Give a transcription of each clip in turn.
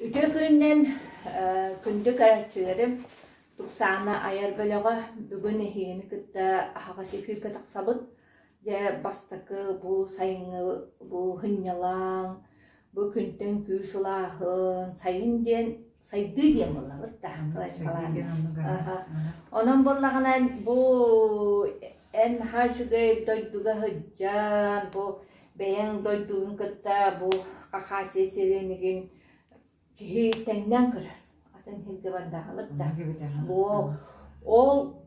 Үтүө күнүнэн күндү көрөөччүлэрим, Тупсаана айар бөлөҕө бүгүн эһигини кытта аһаҕас эфиргэ тахсабыт. Дьэ, бастакы бу сайыҥҥы бу сынньалаҥ, бу күнтэн күүс ылааһын, сайын диэн сайдыы диэн буоллабыт да. Онон буоллаҕына бу эн наһаа үчүгэй дойдуга сылдьан, бу бэйэҥ дойдугун кытта бу Хахасия сиринигин киһи тэҥнээн көрөр. Атын сиргэ бардаҕыбыт да. Бу ол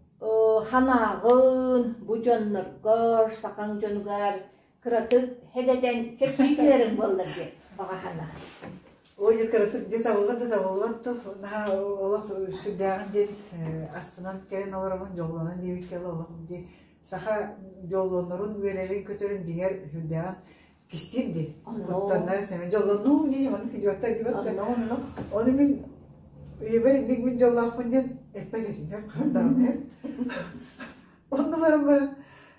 санааҕын бу дьонноргор, сахаҥ дьонугар кыратык хэгэтэн кэпсии түһэриҥ буоллар диэн баҕа санаа. Ой, кыратык дьэ табыллар да табыллыбат ту наһаа олох сүрдээҕин диэн астынан кэлэн олоробун дьоллонон диэбиккэ олох дии саха дьоллонорун үөрэрин-көтөрүн дьиҥэр сүрдээҕин кистиир дии. Куттаннар сэмэ дьоллоннуум дии маннык идиоттар диэбэттэр. Ону мин үйэбэр инник мин дьоллоохпун диэн эппэт этим хардаҕына. Онну баран баран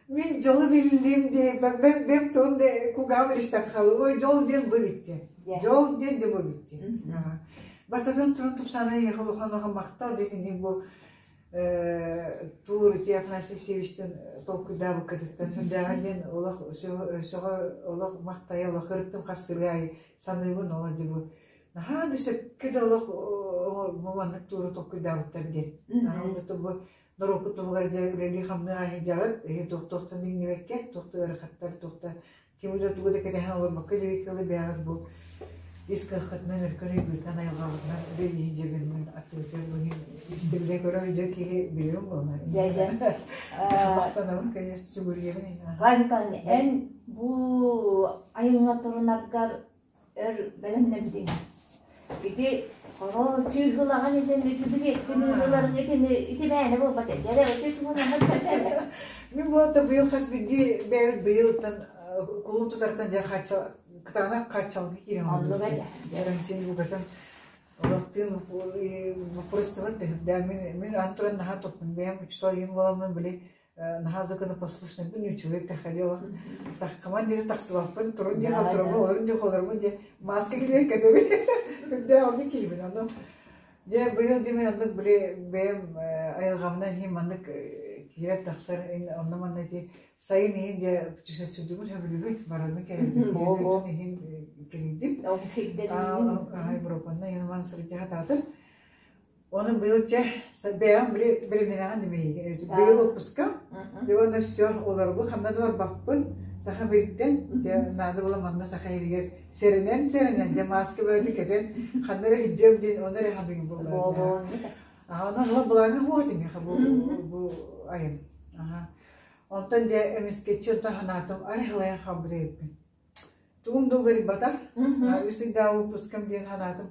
мин дьолу биллим диэбэр бэм бэм тугун да кугаам истэн хаалы. Ой дьол диэн бу битти. Дьол диэн дьэ бу битти. Бастатан туран тупсаана эйиэхэ улахан улахан махтал десинник бу Туур ити Афанасий Алексеевичтан толкуйдаабыккытыттан сүрдээҕин диэн олох сөҕө олох махтайа олох ырыттым хас сырыы аайы саныыбын олох дьэ бу наһаа да сөпкө да олох бу маннык тууру толкуйдаабыттар диэн. Наһаа бу норуоппут туһугар дьэ үлэлии-хамныы сылдьаҕыт, эһи туох-туохтан иҥнибэккэ, туох да ыарахаттар, туох да Кими да тугу да кэтэһэн олорбокко диэбиккэ дылы бэйэҕит бу ис кыаххытынан, өркөн өйгүтүнэн, айылҕаҕытынан үлэлии дьэбинин аттыбытыгар бу истибилэ көрө сылдьар киһи билиэм буолла. Дьэ, дьэ. Махтанабын, конечно, сүгүрүйэбин. Ванькан, эн бу айыҥҥа турунаргар өр бэлэмнэммитиҥ. Ити хоро чыыһылаҕын итин ити билиэккин ыылыларыҥ итини ити мээнэ буолбат этэ. Эрэ ити туһунан кэпсээн. Мин буолта быйыл хас биирдии бэйэбит быйылтан кулун тутартан дьэ хааччал кытаанах хааччалга киирэн Оннук этэ. Карантин букатын олохтуун вопростубат да мин мин ан туран наһаа топпун бэйэм учуутал ийэм буоламмын били наһаа законопослушнайбын нууччалыы эттэххэ олох таххаман диэри тахсыбаппын турун диэх турабын олорун диэх олоробун диэн маска килиэр кэтэбин үрдээх оннук киһибин ону дьэ быйыл дьэ мин оннук били бэйэм айылҕабынан иһин маннык киирэр тахсар онно манна ити сайын иһин дьэ путешествуйдубун сөбүлүүбүн барарбын кэлэрбин иһин кэлийдим Европанна иһин сылдьа сатаатым. Оны быйыл чэ, бэйэм били бэлэмнэнэҕин димэйиги. Быйыл отпуска, уонна все, олорбу ханна да барбаппын. Саха бириттэн, дьэ, наада була манна саха иһигэр сэрэнэн-сэрэнэн, дьэ, маска бөҕөтө кэтэн, ханна эрэ илдьиэм диэн, ону эрэ хандыгын булла. Аха, онон ыла былааҥҥа буо этим бу бу айым. Аха. Онтон дьэ эмискэччи онтон санаатым, арай халайан хаалбыт эбиппин. Тугум да уларыйбатах. Үс ыйдааҕы выпускам диэн санаатым.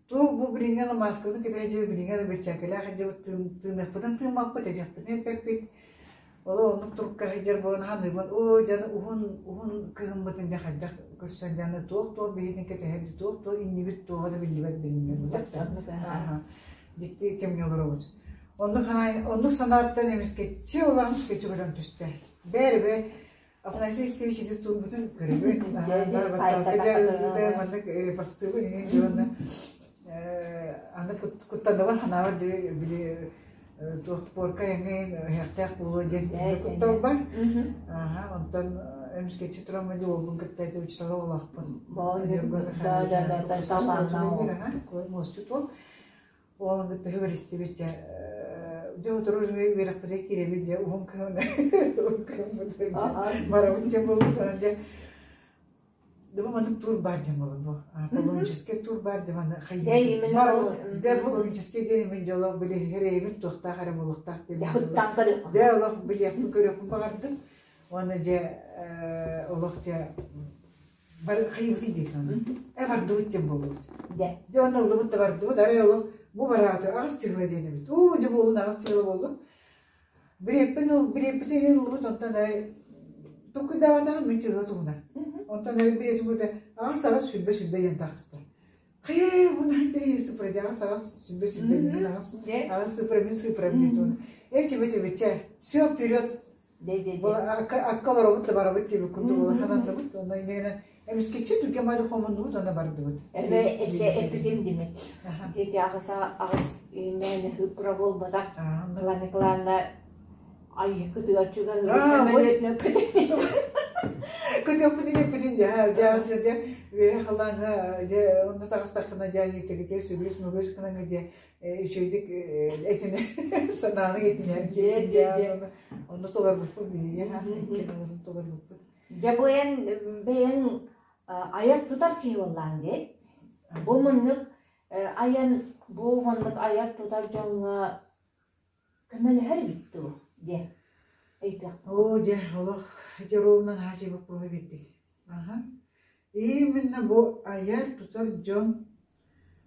Туох бу билиҥҥи ала мааскабытын кэтэ сылдьабыт, билиҥҥи ала бэрчээкэлээх сылдьабыт, тыыныахпытын тыыммаппыт, этиэхпитин эппэппит. Олох оннук турукка сылдьар буолан саныыбын, оо, дьэ уһун уһун кыһыммытын дьэ хайдах көрсөн дьэ туох-туох биһигини кэтэһэр, туох-туох иннибит туоҕа да биллибэт билиҥҥи Дьикти кэмҥэ олоробут. Оннук оннук санааттан эмискэччи улахан эмискэччи көтөн түстэ. Бээрэ Афанасий Алексеевич ити турбутун көрөбүн. Маннык репостыбын иһин уонна аны куттанабын ханаабар били туох порка эҥин ыһыахтаах буолуо диэн куттал бар. Онтон эмискэччи тураммын уолбун кытта ити учуутала олохпун. Муосчут уол. Уолун кытта үөрэстибит дьэ дьэ сотору үөрэхпитигэр киирэбит дьэ уһун кыһын уһун кыһыммыт барабыт диэн буолбут онон дьэ бу маннык тур баар диэн буолар бу паломнический тур баар диэн маны хайыы барабыт дьэ паломнический диэн мин дьэ олох били эрэйбин туохтаах эрэ буолуохтаах диэн дьэ олох билиэхпин көрүөхпүн баҕардым уонна дьэ олох дьэ Бары хайыбытый дии санаан. Э бардыбыт диэн буоллубут. Дьэ онно ыллыбыт да бардыбыт. Арай олох бу барааты аҕыс чыһыла диэн эбит. Уу дьэ буолун аҕыс чыһыла буоллун. Билиэппин ыл билиэппитин иһин ыллыбыт онтон арай толкуйдаабатаҕым мин чыһыла туһунан. Онтон арай билиэтим кута аҕыс аҕыс сүлбэ сүлбэ диэн таҕыста. Хайа бу наһаа интэриэһинэй цифра дии аҕыс аҕыс сүлбэ сүлбэ диэн аҕыс аҕыс цифра мин цифра диэн. Э чебе чебе чэ все вперед Акка олоробут да барабыт диэбит курдук улахан анныбыт. Онно иннигинэн Эмискеччи түргэн баҕайы хомуннубут уонна бардыбыт. Эбэ эсэ эппитим дими. Дети аҕыс аҕыс мээнэ хыппыра буолбатах. Клана Николаевна айыкытыгар чугаһыыр көтөн Көтөхпүтүн эппитин дьэ дьэ дьэ үөһэ халааҥҥа дьэ онно таҕыстаххына дьэ айыытыгытыгар сүгүрүс мөгүс гынан дьэ үчүгэйдик этинэ санааны этинэр диэбитин онно толорбуппут биһиги иккиэн олорун толорбуппут. Дьэ бу эн бэйэҥ айар тутар киһи буоллаҕыҥ дии. Бу муннук айан бу маннык айар тутар дьоҥҥо көмөлөһөр эбит дуу диэн ыйытыах. Оо дьэ олох дьэ ровно наһаа боппуруоһу биэрдик. Аха. Именно бу айар тутар дьон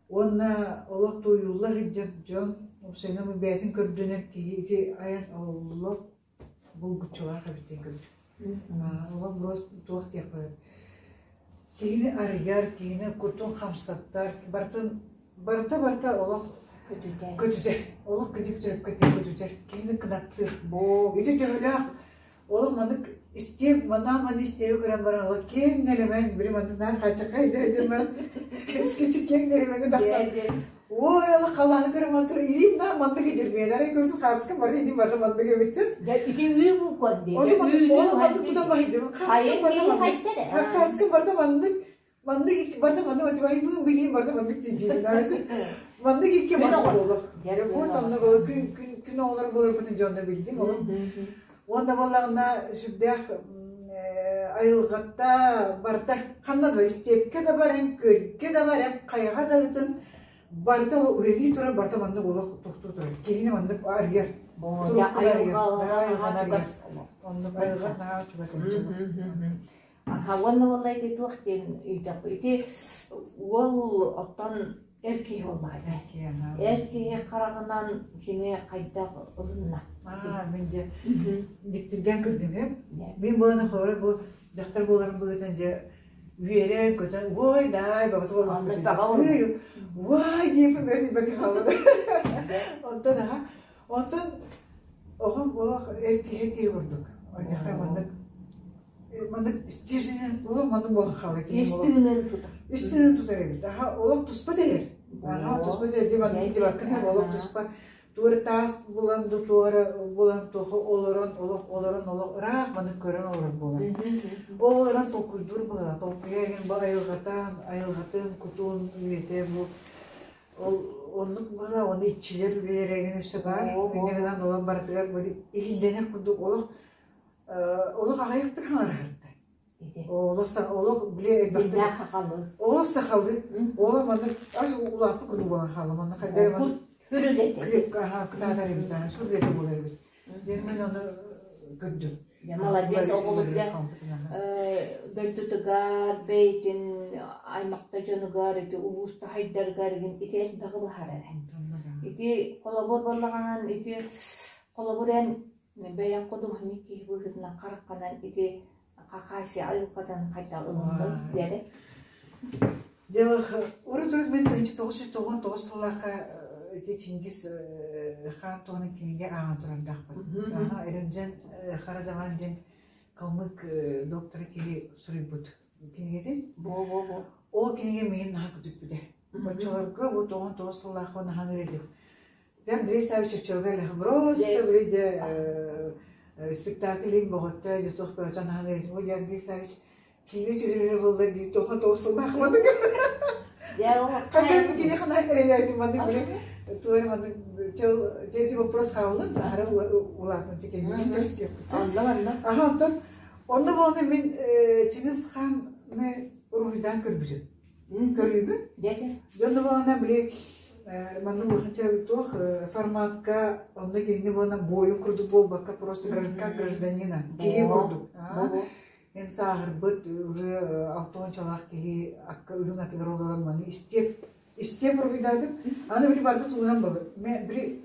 уонна олох туойулла сылдьар дьон уопсайынан бу бэйэтин көрдөнөр киһи ити айан олох булгуччулаах эбит диэн көрдүм. Олох просто туох диэххэ киһини арыйар, киһини кутун хамсаттар, барытын барыта барыта олох Көтүтэр. көтүтэр. Олох кыдьык көтүтэр, көтүтэр. Киһини кынаттыыр. Ити төһөлөөх олох маннык истиэп манаан маны истиэби көрөн баран олох киэҥ нэлэмэн били маннык наар хааччахха идэ баран эскичи киэҥ нэлэмэҥҥэ тахсан ой олох халлааны көрөн баран тура илиим наар маннык идирмиэн арай көрсүм хааччахха бары иди барыта маннык эбиттэр Дьэ ити үү букон дии. Ол маннык тутан баһыйдым Хайын киһи хайдар ээ. хааччахха барыта маннык маннык икки барыта маннык отибайбын билиим барыта маннык тиийдиибин маннык икки маннык олох вот оннук олох күн күн күн оҕолор буоларбытын дьонно билдим олох уонна буоллаҕына сүрдээх айылҕатта барыта ханна да истиэпкэ да баран күөлгэ да баран хайаҕа да ытын барыта ол үлэлии турар барыта маннык олох тохтуу турар киһини маннык арыйар туруккун арыйар айылҕаны арыйар оннук айылҕа наһаа чугас эбит Аха, уонна буолла ити туох диэн ыйдахпыт. Ити уол оттон эр киһи буоллаҕа дии. Эр киһи хараҕынан кини хайдах ылынна? Аа, мин дьэ дьиктиргээн көрдүм ээ. Мин буолан холобура бу дьахтар буоларым быһыытынан дьэ үөрэн көтөн уой даай баҕата буоллахпыт уай диэппин бэрт бэрт хаалла. Онтон аха онтон оҕом олох эр киһи киһи курдук. Онньаха маннык маннык стерженин олох маннык буолан хаалар киһи Ис тыынын тутар. Ис тыынын тутар эбит. Аха олох туспа тэйэр. Аха туспа тэйэр дии маннык дьыбаккын да олох туспа туора таас булан да туора булан туоха олорон олох олорон олох ыраах маннык көрөн олорор буолар. Ол олорон толкуйдуур быһыылаах. Толкуйа иһин бу айылҕатан, айылҕатын, кутун үйэтэ бу ол оннук быһыылаах уонна иччилэр үлэлэрэ игин өссө баар. Инньэ гынан олох барытыгар иһиллэнэр курдук олох олох аҕыйахтык хаҥараһарда. Олох олох били элбэхтик олох сахалыы олох маннык ас улааппыт курдук буолан хаалла манна хайда эрэ маннык Хүрүлэтэ. Аха кытаатар эбит аа сүрүлэтэ буолар эбит. Диэн мен ону көрдүм. Молодец оҕолорга дойдутугар, бэйэтин аймакта дьонугар, ити улуус таһайдарыгар ити элбэҕи быһаарар. Ити холобур буоллаҕынан ити холобур эн Бэйэҥ худуоһунньук киһи быһыытынан хараххынан ити Хакасия айылҕатын хайдах ылынныҥ диэри? Дело урут-урут мин 1999 сыллаахха ити Чингис хаан туһунан кинигэ ааҕан турардаахпын. Эрэнжен Харадаман диэн калмык доктора киһи суруйбут кинигэтин. Бу-бу-бу. Ол кинигэ миигин наһаа көтүппүтэ. Оччолорго бу 99 сыллаахха наһаа этим. Андрей Савич Чочогель просто вроде спектакль боҕотто дьотох бөтөн ахан бу Андрей Савич киинэ түһэрэр буолла дии тоха тоосуллаах маннык Хата кини хана эрэлээти маннык били туор маннык чел чел вопрос хааллын аһара улаатан чекенин көрсүөхпүт. Онно манна. Аха онтон онно буолан мин Чингис хааны уруһуйдаан көрбүтүм. Көрүүбүн. Дьон буолана били манна улахан туох форматка онно кинини буолана буойун курдук буолбакка просто как гражданина киһи курдук. Эн сааһырбыт уже алтуончалаах киһи акка үрүҥ атыгар олорон маны истиэп истиэп уруһуйдаатым. Аны били барыта тугунан болur. Били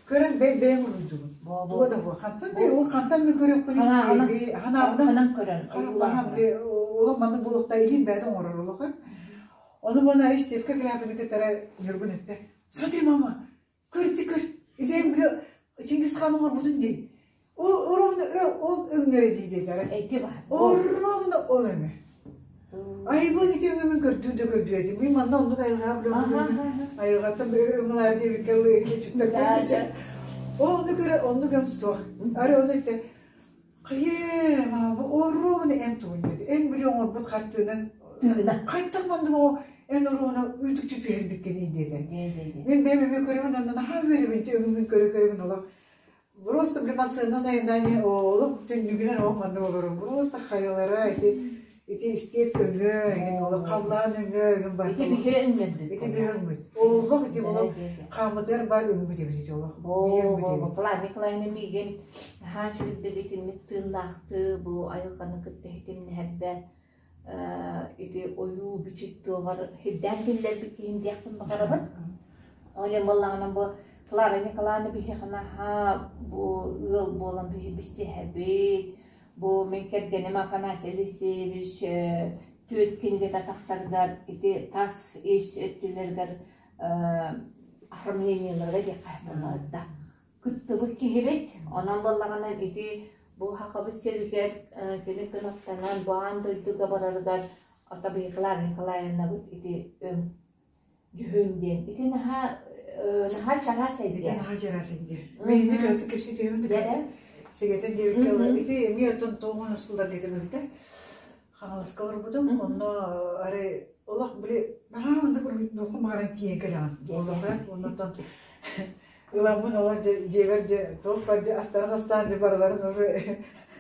Көрөн бэйэм уруйдубун. Туга да буо. Хантан да ол хантан мен көрүөхпүн истиэби ханаабынан Ханан көрөн ханаабынан били олох маннык буолуохта илиим бэйэтэ оҥорор олох. Ону буона Стевка кэлээппитин кытары Ньургун эттэ. Смотри, мама, көр ити көр. Ити били Чингис хаан оҥорбутун дии. Ол ровно ол өҥнөрө дии диэтэрэ. Эти бар. Ровно ол өҥө. Айбын ити өҥөмүн көрдүү да көрдүү этим. Мин манна оннук айылҕаҕа билэн айылҕаттан өҥөлөр диэбиккэ чуттар Онну көрө оннук өҥ суох. Ары ону итте хайыы бу оруобуна эн тугун диэти. Эн били оҥорбут хартыынан хайтах маннык о эн оруобуна үтүкчү түһэрбиккиний диэтэ. Мин бэйэм эмиэ көрөбүн онно наһаа үөрэбин ити өҥүмүн көрө көрөбүн олох Просто били массыынанан айаннаан олох түннүгүнэн олох маннык олорон просто хайалара ити ити истиэп өҥө эҥин олох халлаан өҥө эҥин барыта Ити биһи өҥнөрбүт. Ити биһи өҥмүт. Олох ити олох хаамытыгар баар өҥмүт эбит ити олох. Биһи өҥмүт эбит. Клава Николаевна миигин наһаа үчүгэйдик итинник тыыннаахтыы бу айылҕаны кытта ситимнэһэрбэр ити ойуу бичик туоҕар сирдээн киллэрбит киһим диэхпин баҕарабын. Ол иһин буоллаҕына бу Клара Николаевна биһиэхэ наһаа бу ыал буолан биһи билсиһэбит. Бу мин кэргэним Афанасий Алексеевич түөрт кинигэтэ тахсарыгар ити тас ис өттүлэригэр оформлениеларга диэххэ буолла кыттыбыт киһибит. Онон буоллаҕына ити бу Сахабыт сиригэр кини кынаттанан бу аан дойдуга барарыгар Атабыйкалар Николаевнабыт ити өҥ дьүһүн диэн. Ити наһаа наһаа чараас Ити эйгэ. наһаа чараас эйгэ. Мин инни кыратык кэпсэтиһим да кыратык сэгэтэн диэбиккэ ити эмиэ оттон тоҕуон сылларга этэ Хаҥаласка олорбутум, онно арай олох били наһаа маннык уруһуйдуоххун баҕаран тиийэн кэлэҕин. Олохе оннуттан ыламмын олох дьиэбэр дьэ туох бар дьэ астарын астаан дьэ барыларын уже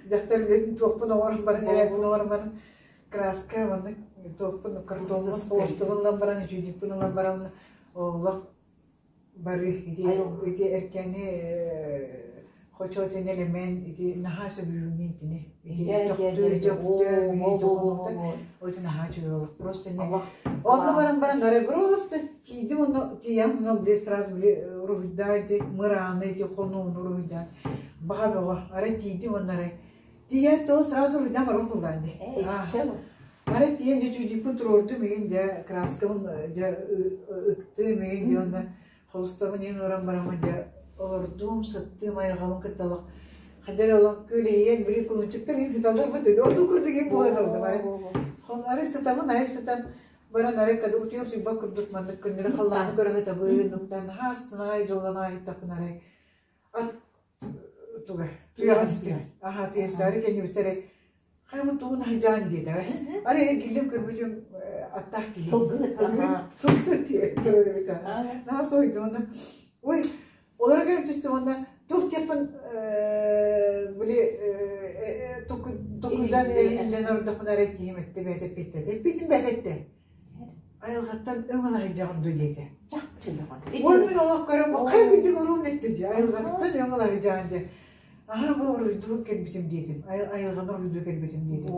дьахтар үлэтин туохпун оҥорон баран эрээппин оҥорон баран краска маннык туохпун картоммун холустубун ылан баран үчүгэйдикпин ылан баран олох Бары ити ити эркээни хочот элемент ити наһаа сөбүлүүммүн итини. Ити төхтүр дьөктөө ити наһаа үчүгэй олох просто онно баран баран арай просто тиийдим онно тиийэн онно били сразу били уруһуйдаа ити мырааны ити хонууну уруһуйдаан баҕа бөҕө арай тиийдим онно арай тиийэн то сразу уруһуйдаан баран буллаан дии Арай тиийэн дьэ чүүдикпин туруордум игин дьэ краскабын дьэ ыктым игин дьэ уонна холустабын иин ууран бараммын дьэ олордум сыттым айылҕабын кытта олох хайда эрэ олох күөлэһийэн били кулунчуктар иин сыталлар бу ордук курдук иин буолан ыллым арай арай сытабын арай сытан баран арай када утуйар утуйбат курдук маннык күннэри халлааны көрө сытабын уктан наһаа астына дьоллоно иһиттахпын арай ат туга туйаҕын истиҥ аха туйастаары кэннибиттэрэ хайа тугун хайдьаан диэтэ ары эргиллэн көрбүтүм аттаах киһи сылгы тиэ наһаа соһуйдум уонна ой олоро кэлэн түстүм уонна туох диэхпин били токуйдан эриллэн ордохпуна эрэ киһим этте бэйэтэ эппиттэ эппитин бэйэтэ эттэ айылҕаттан өҥ ыла сылдьаҕын дуу диэтэ. Ой мин олох көрөн хайа күнтүк уруум эттэ дии айылҕаттан өҥ ыла сылдьаҕын диэн аһаа бу уруйдуу кэлбитим диэтим айылҕаны уруйдуу кэлбитим диэтим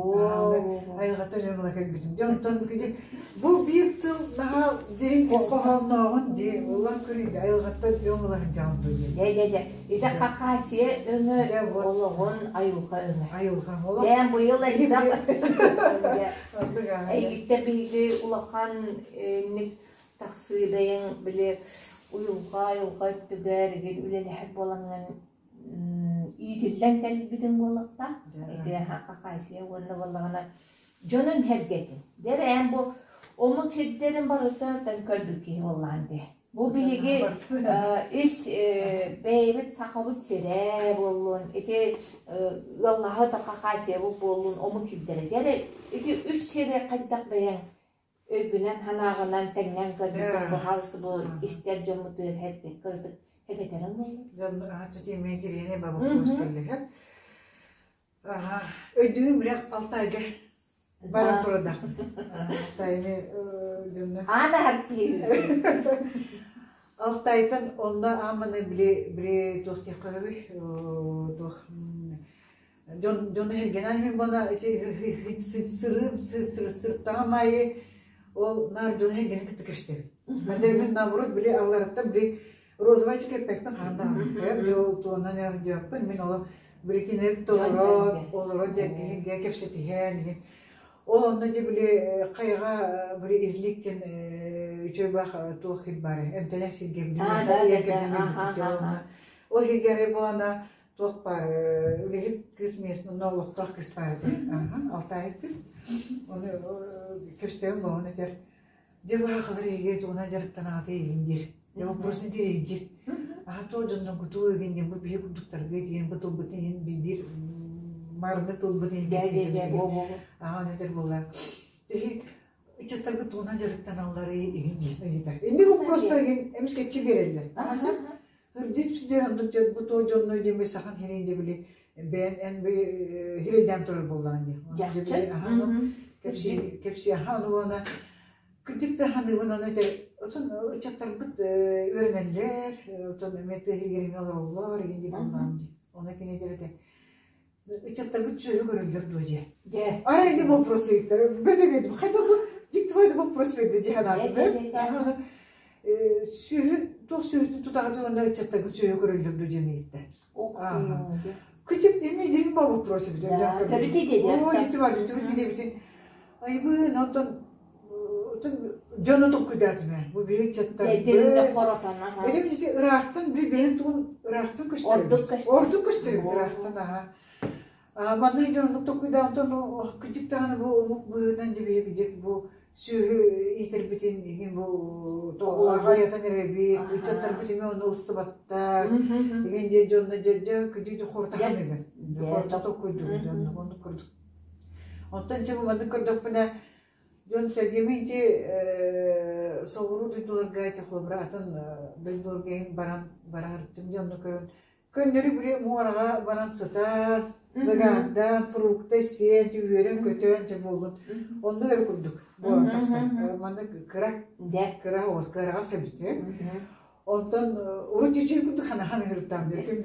айылҕаттан өҥ ыла кэлбитим дии онтон бу биир тыл наһаа дириҥ ис хоһооннооҕун дии улахан көрүйдэ айылҕаттан өҥ ыла сылдьаҕын дуу диэн Дьэ дьэ дьэ ити Хакасия өҥө олоҕун айылҕа өҥө. Айылҕа олох. Дьэ быйыл элбэх Эйигиттэн биһиги улахан инник тахсыы бэйэҥ били уйулҕа айылҕа өттүгэр игин үлэлэһэр буолаҥҥын иитиллэн кэлбитиҥ буолуохтаах. Ити Хакасия уонна буоллаҕына дьонун сэргэтин. Дьэ эрэ эн бу омук сирдэрин барыта көрбүт киһи буоллаҕын дии. Бу биһиги ис бэйэбит сахабыт сирэ буоллун, ити ыаллаһа Хакасиябыт буоллун, омук сирдэрэ. Дьэ эрэ ити үс сири хайдах бэйэҥ өйгүнэн, санааҕынан тэҥнээн көрбүтүҥ, баһаалыста бу истэр дьоммутугар кырдык кэтэтэриҥ буоллун. Өйдүүм билэх Алтайга баран турардаахпын. Алтайны дьонно. Аана киһи. Алтайтан онно ааманы били били туох диэххэ туох дьон дьону эргэнэн мин буона ити сырыым сыртаҕым аайы ол наар дьону эргэнин кытта көрсөбүн. Мин мин наоборот били аллараттан били Розовай кэппэппин хаһан даҕаны. Дьэ ол туонан эрэ мин олох били толорон, олорон дьэргэһиргэ кэпсэтиһэн иһин. Ол онно дьэ били хайаҕа били изликкен үчүгэй бах туох хир баары эмтэнэр сиргэ били ол хиргэрэ буолана. Туох баар үлэһит кыыс миэстэ олохтоох кыыс баар этэ. Алтаайык кыыс. Ону кэпсэтэн буолан этэр. Дьэ баахалар эйгэ тугунан дьарыктанаҕыт эйигин диир. Дьэ вопрос не эйгир. Аха туох дьоннон кутуу эйгин диэн бу биһи курдуктарга диэн бу тылбытын иһин биир маарыннык тылбытын иһин кэпсэтэн Аха ону этэр буолла. Төһи ыччаттарга тугунан дьарыктаналларый игин диэн ыйытар. Инник вопростар игин эмискэччи биэрэллэр. Кырдьык диэн оннук дьэ бу туох дьонной диэн сахан хириин дэ били бэйэн эн хирэйдээн турар буоллаҕын дии. Дьахчы. Кэпси кэпси аха ону уонна кырдьык да ханыыбын ону этэр отон ыччаттарбыт үөрэнэллэр отон эмиэ тыаһы олороллор игин дии буоллаҕын дии. Ону кини этэр этэ ыччаттарбыт сүөһү көрөллөр дуо диye. Арай не вопрос ыйытта. Бөтө бердим. Хотя бы диктовать вопрос берди дии санаатым. Сүөһү туох сүөһүтүн тутаҕытын уонна ыччаттарбыт сүөһү көрөллөр дуо диэн ыйытта. Кычык эмиэ дирин ба вопрос эбит. Оо, дити бар, төрүт идебитин. Айбын, онтон дьону толкуйдаатым ээ. Бу биһи ыччаттарбыт. Этим дити ыраахтан били бэйэм тугун ыраахтан көстөрбүт. Ордук көстөрбүт ыраахтан аха. Манна дьон оннук толкуйдаан онтон кырдьык даҕаны бу омук быһыынан дьэ биһиги бу сүөһү иитэрбитин игин бу аҕайатан эрэбит ыччаттарбыт эмиэ ону ылсыбаттар игин диэн дьонно дьэ дьэ кырдьык дьэ хортахан игин хорта толкуйдугун дьонно оннук курдук Онтон дьэ бу маннык көрдөхпүнэ, дьон сэргэмий ити соҕуруу дойдуларга ити холобура атын дойдуларга иһин баран бараһыртым дьэ онно көрөн көннөрү били муораҕа баран сытан лагаардаан фрукта сиэн үөрэн-көтөн дьэ буоллун оннук эрэ курдук буолан тахсар маннык кыра кыра оҕус кыараҕас эбит Онтон урут үчүгэй курдук ханахан ыһыртаам диэтим.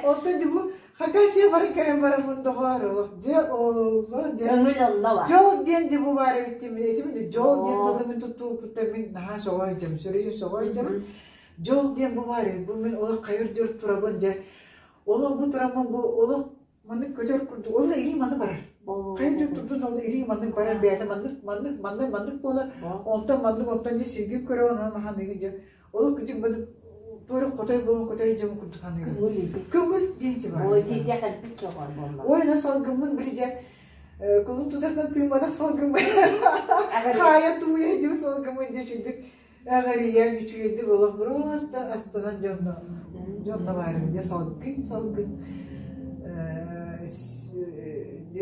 Онтон дьэ бу Хакасия баран кэлэн бараммын доҕоор олох дьэ олло дьэ Көҥүл онно бар. Дьол диэн дьэ бу баар эбит мин этим дьол диэн тылы мин туттууппуттан мин наһаа соҕой дьэм сүрүйүн соҕой дьэм дьол диэн бу баар эбит бу мин олох хайыр дүр турабын дьэ олох бу тураммын бу олох маннык көтөр курдук ол илии маннык барар хайа турдун ол илии маннык барар бэйэтэ маннык маннык маннык маннык буолар онтон маннык онтон дьэ сиргин көрө онон маһаныгын дьэ ол кыдьык бадык туора хотой буолан хотой дьэ курдук ханыгын көҥүл диэти бар ой тиитэ кэлбит сөҕөр буолла ой на салгыммын били дьэ кулун тутартан тыымматах салгыммын хаайа тууйа дьэ салгыммын дьэ үчүйдүк эҕэрийэн үчүгэйдик олох просто астынан дьонно дьонно баарым дьэ салгын салгын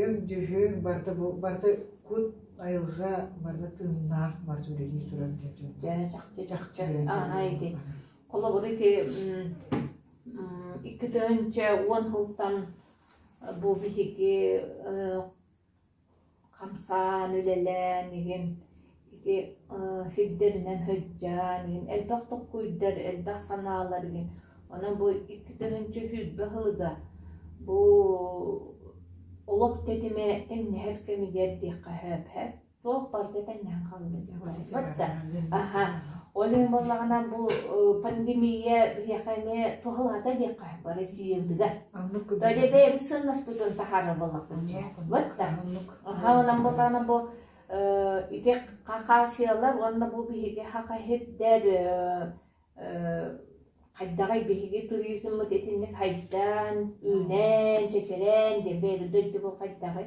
өҥ дьүһүн барыта бу барыта кут айылҕа барыта тыыннаах барыта үлэлии турар дьэ дьэ чахчы чахчы аха ити холобур ити 2010 сылтан бу биһиги хамсаан, үлэлээн иһин ити сирдэринэн сылдьан иһин элбэх толкуйдар, элбэх санаалар иһин. Онон бу 2020 сылыга бу олох тэтимэ тэҥнэһэр кэмигэр диэххэ сөп һэ. Туох барыта тэҥнэһэн хаалла диэххэ сөп да. Аха. Ол иһин буоллаҕына бу пандемия биһиэхэ эмиэ туһалаата диэххэ сөп Россиябытыгар. Бэйэ бэйэбит сыаннаспытын таһаарар буоллахпыт дьэ. Вот да. Аха онон буоллаҕына бу ити хахасиялар уонна бу биһиги хахаһирдэр хайдаҕай биһиги туризммыт итинник хайдан, үүнэн, чэчирээн диэн бэйэбит дойду бу хайдаҕай?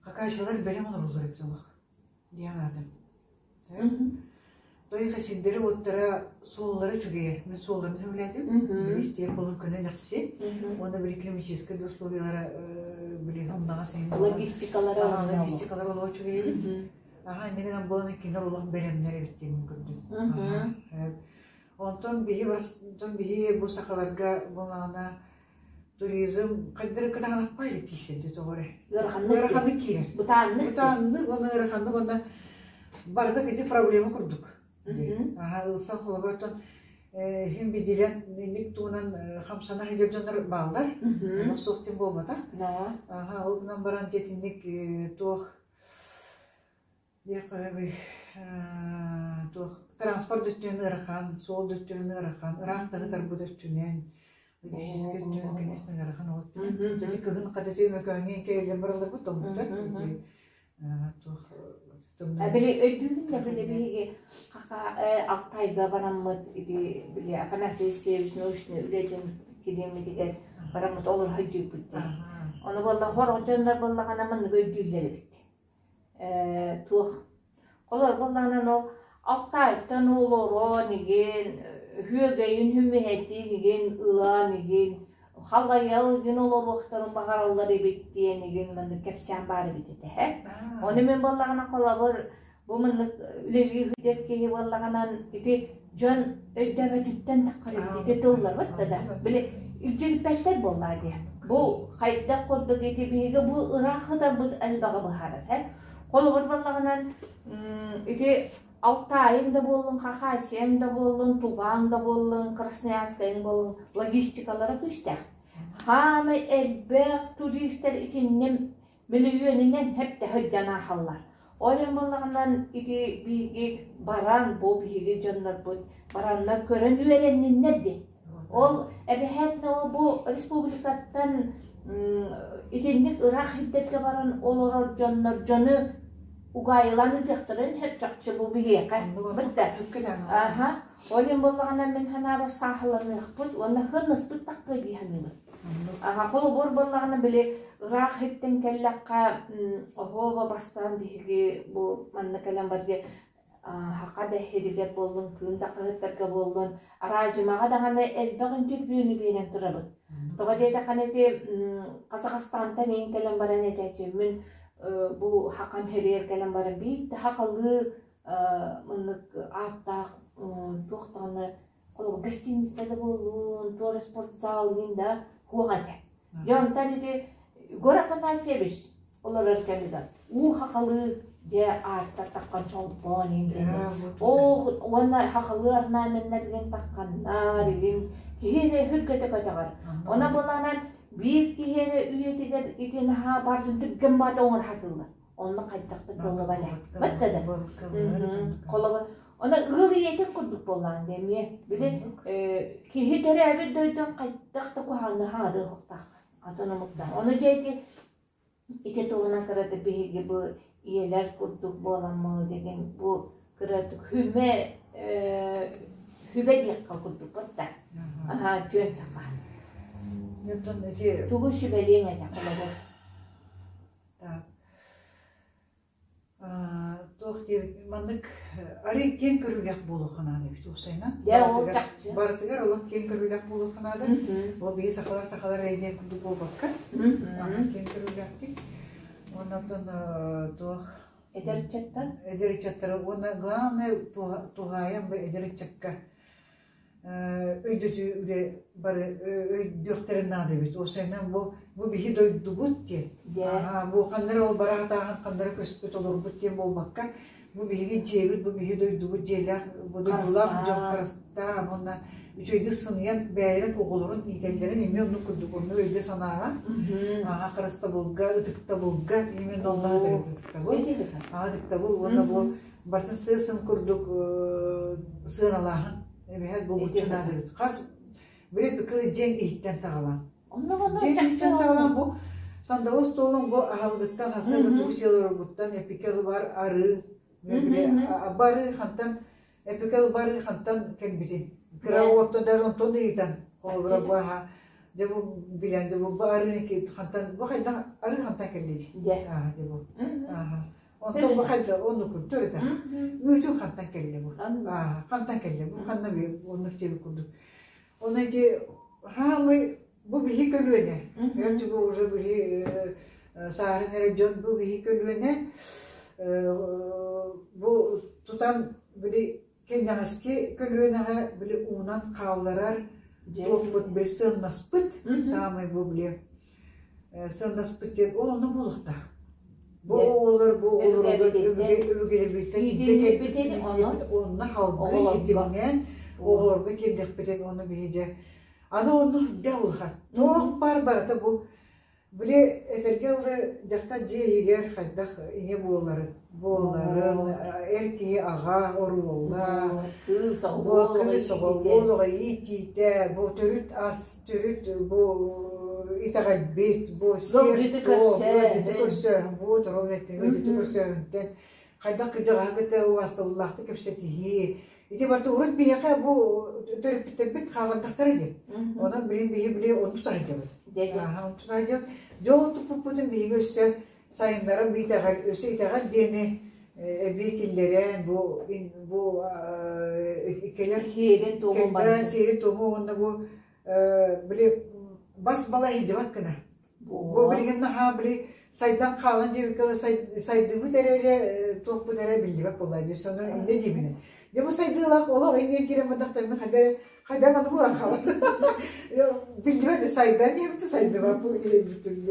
Хакасиялар бэлэм олороллор эбит олох диэн аатым. Тойха сирдэри уоттара суоллара үчүгэйэ. Мин суолларын сөбүлээтим. Били истиэр болун көнө дэхси. Уонна били климатическай условиялара били умнаҕас Логистикалара логистикалара олох үчүгэй эбит. Аха иннигинэн гынан буолан кинилэр олох бэлэмнэр эбит диэн көрдүм. Онтон биһи онтон биһи бу сахаларга булаана туризм хайдары кытаанахпай илик киирсэрдэ тоҕо эрэ. Ыараханнык киирэр. Бытааннык. Бытааннык уонна ыараханнык уонна барыта ити проблема курдук. Аха ылсан холобур оттон хим бидилен инник туунан хамсана сылдьар дьоннор бааллар. Олох суох диэн буолбатах. Аха ол гынан баран дьэтинник туох Диэххэ туох транспорт өттүнэн ыарахан, суол да өттүнэн ыарахан, ыраах да ытарбыт өттүнэн, логистическай өттүнэн, конечно, ыарахан ол өттүнэн. Ити кыһын хата Өймөкөөҥҥө кэлэллэр баралларбыт тоҥмуттар. Ити туох Били өйдүүгүн да били биһиги Алтайга бараммыт ити били Афанасий Алексеевич научный үлэтин килиэммитигэр бараммыт олоро сылдьыыппыт дии. Ону буолла сорох дьоннор буоллаҕына маннык өйдүүллэр эбит. Туох холор буоллаҕына ол Алтайтан олорон игин үһүөгэйин хүмүһэтин игин ылан игин халайал игин олоруохтарын баҕараллар эбит диэн игин маннык кэпсээн баар эбит этэ һэ. Ону мин буоллаҕына холобур бу маннык үлэлии сылдьар киһи буоллаҕынан ити дьон өйдөөбөтүттэн таххар ити тылларбыт да да били илдьириппэттэр буоллаа дии. Бу хайдах курдук ити биһиги бу ыраах сытарбыт элбэҕи быһаарар һэ. Холобур буоллаҕынан ити Алтайыҥ да буоллун, Хахасияҥ да буоллун, Туваҥ да буоллун, Красноярскайыҥ буоллун логистикалара күүстээх. Хаамай элбэх туристар итиннэ мөлүйүөнүнэн хэптэ сылдьан аахаллар. Ол иһин буоллаҕынан ити биһиги баран, бу биһиги дьоннорбут бараннар көрөн үөрэнниннэр дии. Ол эбэһээт ол бу республикаттан итинник ыраах сирдэргэ баран олорор дьоннор дьону угаайылаан ыытыахтарын сөп чахчы бу биһиэхэ. Бытта. Аха. Ол иһин буоллаҕына мин санаабар сааһыланыахпыт уонна хынныспыт такка дии саныыбын. Аха, холобур буоллаҕына били ыраах сиртэн кэллэххэ оһуоба бастаан биһиги бу манна кэлэн бар диye Саха да иһиригэр буоллун, кыым да хаһыаттарга буоллун, араадьымаҕа даҕаны элбэх интервьюну биэрэн турабыт. Тоҕо диэтэххинэ ити Казахстантан иҥ кэлэн баран этээччиммин бу Хакам иһиригэр кэлэн баран биир да сахалыы маннык ааттаах туох даҕаны холобур гостиница да буоллун, туора спортзал иҥин да суох этэ. Дьэ онтон ити Егор Афанасьевич олорор кэмигэр уу хахалыы дьэ ааттар таххан чолбон иҥин Оох уонна хахалыы орнаменнарыгын тахханнар игин киһи эрэ үргэтэ көтөҕөр. Она былаанан биир киһи эрэ үйэтигэр ити наһаа барытын түргэн баата оҥоро сатыыллар. Онно хайдахтык кыллыбат ээ. Батта да. Холобур, она ыал ийэтин курдук буоллаан дии эмиэ. Били киһи төрөөбүт дойдун хайдах да куһаҕаны хаҥарыахтаах. Атын омуктар. Ону дьэ ити ити туһунан кыратык биһиги бу ийэлэр курдук буоламмы деген бу кыратык хүмэ хүбэ диэххэ курдук да. Аха, түөн саха. Тугу сүбэлиэҥ этэ холобур? Так. Туох диэбит маннык арый киэҥ көрүүлээх буолуохха наада эбит уопсайынан. Дьэ, ол чахчы. Барытыгар олох киэҥ көрүүлээх буолуохха наада. Ол биһи сахалар сахалар эрэ диэн курдук буолбакка. Киэҥ көрүүлээхтик. Уонна оттон туох Эдэр ыччаттар? Эдэр ыччаттары уонна главное туһаайан бу эдэр ыччакка өйдөтүү үлэ бары өйдүөхтэрин наада эбит. Уопсайынан бу бу биһи дойдубут диэн. Бу ханна эрэ ол бараатааһын ханна эрэ көспүт олорбут диэн буолбакка, бу биһиги дьиэбит, бу биһи дойдубут дьиэлээх, бу дойдулаах дьон харыстаан уонна үчүгэйдик сыныйан бэйэлэрин оҕолорун иитэллэрин эмиэ оннук курдук онну өйгө-санааҕа, ааҕа харыстабылга, ытыктабылга, именно онно ытыктабыл, ытыктабыл уонна бу Бартын сыа-сым курдук сыаналааһын эбэһээт булгуччу наада эбит. Хас били пыкылы дьиэҥ иһиттэн саҕалаан. Дьиэҥ иһиттэн саҕалаан бу сандалы остуолун бу аһылгыттан хасыга тугу сиэлоргуттан эпикэл бар арыы бары хантан эпикэл бары хантан кэлбитин кыра уотта даже онтон да ыйытан холобура бу аха дьэ бу билэн дьэ бу арыыны хантан бу хайдах арыы хантан кэллий аа дьэ бу ааха Онтон бу хайда оннук төрөтөх. Үүтүн хантан кэллэ бу? Аа, хантан кэллэ бу? Ханна би оннук диэбит курдук. Оны ити хаамый бу биһи көлүөнэ. Эр бу уже биһи саарын эрэ дьон бу биһи көлүөнэ бу тутан били кэнэҕэски көлүөнэҕэ били уунан хаалларар туохпут били сыаннаспыт саамай бу били сыаннаспыт диэн ол онно буолуохтаах. Бу оҕолор бу оҕолоругар өбүгэлэрбиттэн илдьэ кэлбитин онно халгыы ситимнээн оҕолорго тиэрдэхпитин ону биһи дьэ аны онно дьэ улахан туох баар барыта бу Били этэргэ дылы дьахтар дьиэ иһигэр хайдах ийэ буоларын, буоларын, эр киһи аҕа оруола, Кыыс бу кыыс оҕо, уол оҕо иитиитэ, бу төрүт ас, төрүт бу итэҕэлбит, бу сиэр-туом, ыалдьыты көрсөөһүн, бу ыалдьыты көрсөөһүнтэн хайдах кыдьаҕаһы кытта убаастабыллаахтык кэпсэтиһии. Ити барыта урут биһиэхэ бу төрөппүттэрбит хааллардахтара дии. Онон билин биһи били ону тута сылдьабыт. Аха, ону тута сылдьабыт. Дьэ ол туппуппутун биһиги өссө сайыннаран бу итэҕэл, өссө итэҕэл диэни эбии киллэрэн бу бу кэлэр Сиэрин туомун барытын. Сиэри туому уонна бу били бас бала иһдьибат гына. Бу билигин наһаа били сайдан хаалан диэбиккэ сайдыыбыт эрэ эрэ туохпут эрэ биллибэт буолла дии сону иннэ диибинэ. Дьэ бу сайдыылаах олох иннэ киирэн бардахтарына хайда эрэ хайда маны булан хаалан биллибэт сайдан диэбит сайдыбат бу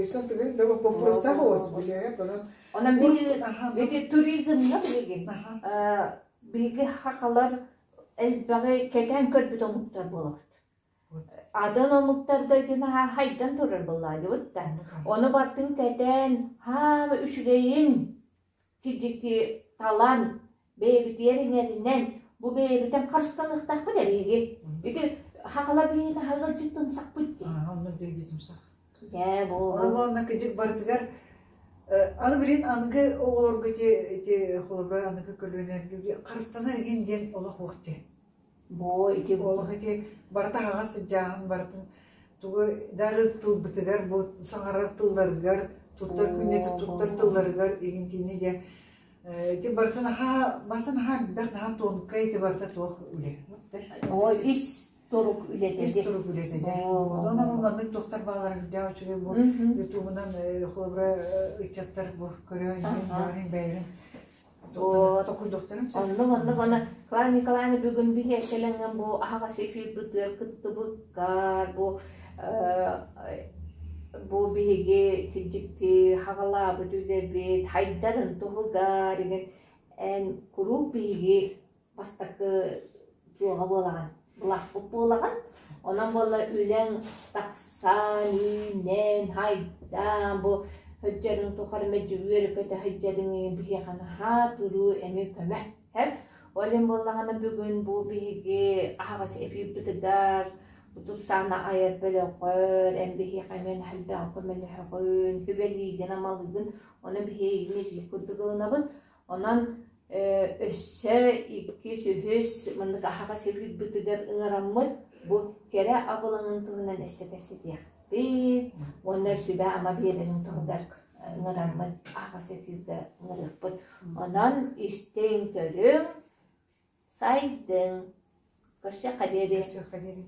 сон тугун да боппуруостаах оҕус билиэ онон Онон биһиги ити туризмҥа билигин биһиги хахалар элбэҕи кэтээн көрбүт омуктар буолабыт. Атын омуктарга ити наһаа хайдан турар буоллаадыбыт да. Ону бартын кэтээн, хаама үчүгэйин кирдьикти талан, бэйэбитигэр иҥэринэн, бу бэйэбитин харыстаныахтаахпыт эбиһиги. Ити хахала биһиги хаһыгылдьыттымсахпыт дии. Онно дэгдитимсах. Дьэ, бу Уонна кыдьык барытыгар аны билин аныгы оҕолорго ити ити холобура аныгы көлүөнэлэргэ харыстанар игин диэн олох уох дии. Бу ити Олох ити барыта аһаҕас сыдьааһын барытын тугу даже тылбытыгар бу саҥарар тылларыгар туттар күннэтэ туттар тылларыгар игинтиини дьэ ити барытын аһаа барытын аһаа элбэх наһаа тонкай ити барыта туох үлэ О ис турук үлэтэ ис турук үлэтэ дьэ онон маннык туохтар баалара үрдээх үчүгэй бу ютубунан холобура ыччаттар бу көрөөн бэйэлэрин Токуйдуохтарын сөп. Оннук, оннук, уонна Клара Николаевна бүгүн биһиэккэлэҥҥин бу аһаҕас эфирбытыгар кыттыбыккар, бу бу биһиги кирдьикти хаҕалаабыт үлэбит хайдарын туһугар игин эн куруук биһиги бастакы туоҕа буолаҕын, былаахпыт буолаҕын. Онон буолла үлэҥ тахсан, үүнэн, хайдаан бу сылдьарыҥ тухары мэлдьи үөрэ-көтө сылдьарыҥ биһиэхэ наһаа туруу эмиэ көмө. Һэп? Ол иһин буоллаҕына бүгүн бу биһиги аһаҕас эфирбытыгар бу тупсаана айар бөлөҕөр эн биһиэхэ эмиэ элбэҕи көмөлөһөҕүн, сүбэлиигин-амалыыгын, ону биһиги итинник курдук ылынабыт. Онон өссө иккис, үһүс маннык аһаҕас эфирбытыгар ыҥыраммыт бу кэрэ абылаҥын туһунан өссө кэпсэтиэхпит уонна сүбэ-ама биэрэрин туһугар ыҥыраммыт аһаҕас эфиргэ ыҥырыахпыт. Онон истиҥ, көрүҥ, сайдыҥ. Көрсүөххэ диэри. Көрсүөххэ диэри.